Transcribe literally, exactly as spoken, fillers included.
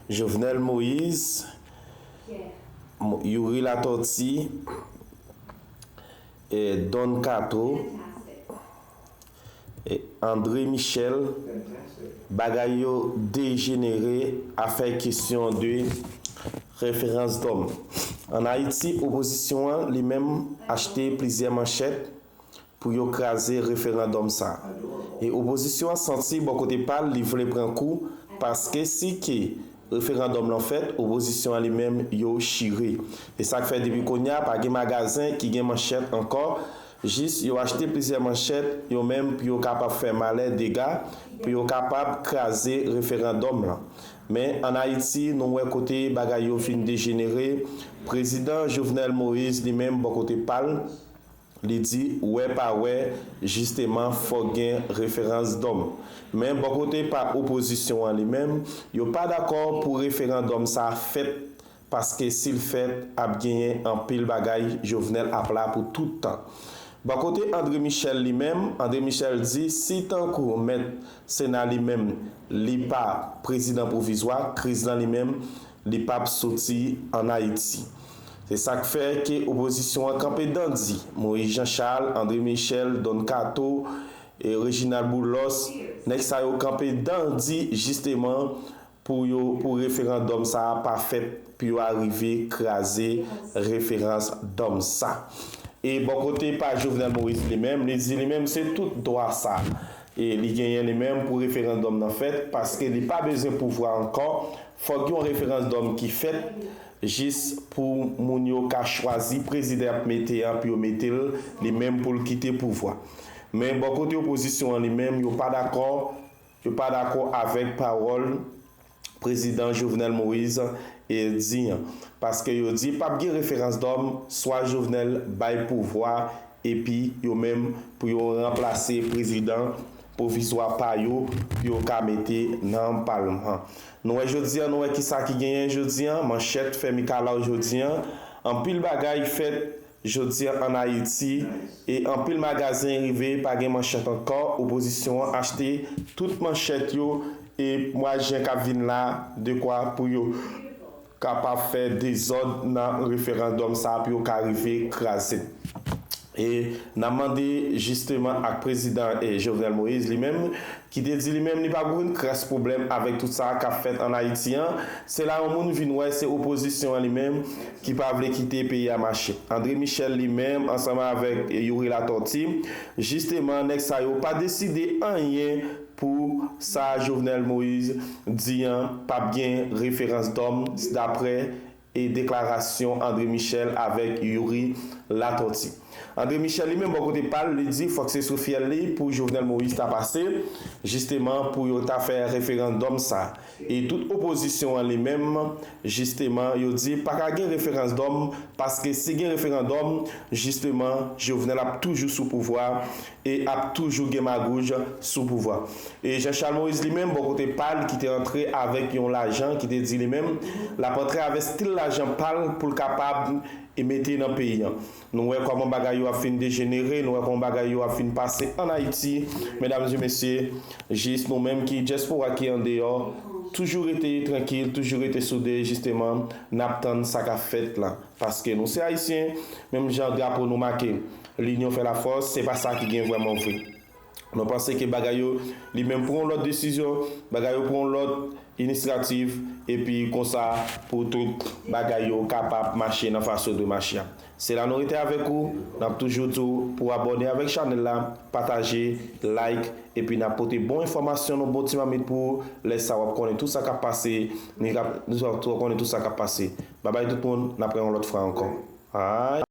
Jovenel Moïse, Youri Latortue, e Don Kato, e André Michel, bagay yo dejenere afè kesyon de referandòm. Ann Ayiti, opozisyon an li menm achte plizyè manchèt pou yo kraze referandòm sa. E opozisyon an santi bò kote pa l, li vle pran kou, paske si ke referandòm lan fèt, opozisyon an li menm yo chire. E sa k fè depi kounye a pa gen magazen ki gen manchèt ankò, jis yo achte plizyè manchèt yo menm pou yo kapab fè malè dega, pou yo kapab kraze referandòm lan. Men ann Ayiti, nou wè kote bagay yo fin dejenere, prezidan Jovenel Moïse li menm bò kote pa l, li di wè pa wè, jisteman fòk gen referandòm. Men bò kote pa opozisyon an li menm, yo pa dakò pou referandòm sa fèt, paske si l fèt, ap genyen anpil bagay, Jovenel ap la pou tout tan. Bò kote André Michel li menm, André Michel di si tankou mèt Sena li menm li pa prezidan pwovizwa, kriz lan li menm li p ap soti ann Ayiti. Se sa k fè ke opozisyon an kanpe dandi. Moïse Jean Charles, André Michel, Don Kato, e Reginald Boulos, nèg sa yo kanpe dandi jisteman pou yo, pou referandòm sa a pa fèt, pou yo arive kraze referandòm sa. E bò kote pa Jovenel Moïse li menm, li di li menm se tout dwa sa e li genyen li menm pou referandòm nan fèt, paske li pa bezwen pouvwa ankò, fòk yon referandòm ki fèt jis pou moun yo ka chwazi prezidan y ap mete an, pou yo mete l li menm pou l kite pouvwa. Men bò kote opozisyon an li menm, yo pa dakò, yo pa dakò avèk pawòl prezidan Jovenel Moïse e di an. Paske yo di p ap gen referandòm, swa Jovenel bay pouvwa epi yo menm pou yo ranplase prezidan pwovizwa pa yo, pou yo ka mete nan palman. Nou wè jodi an, nou wè kisa ki genyen jodi an, manchèt fè mikalaw jodi an, anpil bagay fèt jodi an ann Ayiti, e anpil magazen rive pa gen manchèt ankò, opozisyon an achte tout manchèt yo, e mwa jen k ap vin la, dekwa pou yo kapab fè dezòd nan referandòm sa a pou yo ka rive kraze l. E n ap mande jisteman ak prezidan e Jovenel Moïse li menm, ki te di li menm li pa gen kras pwoblèm avèk tout sa k ap fèt ann Ayiti an, se la yon moun vin wè se opozisyon an li menm ki pa vle kite peyi a mache. André Michel li menm ansanm avèk Youri Latortue, jisteman nèg sa yo pa deside anyen pou sa Jovenel Moïse di an, p ap gen referandòm daprè e deklarasyon André Michel avèk Youri Latortue. André Michel li menm bò kote pa l, li di fòk se sou fyèl li pou Jovenel Moïse ta pase, jisteman pou yo ta fè referandòm sa. E tout opozisyon an li menm, jisteman, yo di pa ka gen referandòm, paske si gen referandòm, jisteman, Jovenel ap toujou sou pouvwa e ap toujou gen magouj sou pouvwa. E Jean Charles Moïse li menm, bò kote pa l, ki te antre avèk yon lajan, ki te di li menm, l ap antre avèk stil lajan pa l pou l kapab e mete nan peyi an. Nou wè kòman bagay yo ap fin dejenere, nou wè kòman bagay yo ap fin pase ann Ayiti, medam e mesye, jis nou menm ki dyaspora ki andeyò, toujou rete trankil, toujou rete soude, jisteman, n ap tann sa k ap fèt la. Paske nou se Ayisyen, menm jan drapo nou make, L'union fait la force, se pa sa ki gen vrèman vre. Nou panse ke bagay yo, li menm pran yon lòt desizyon, bagay yo pran yon lòt inisyativ, epi konsa pou tout bagay yo kapab mache nan fason dwe mache a. Se la nou rete avèk ou, n ap toujou di w pou w abòne avèk chanèl la, pataje, like, epi n ap pote bon enfòmasyon, nou bon ti mamit pou ou, lè sa w ap konnen tout sa k ap pase, nou ap, nou ap tou konnen tout sa k ap pase. Babay tout moun, n ap wè yon lòt fwa ankò. Ay.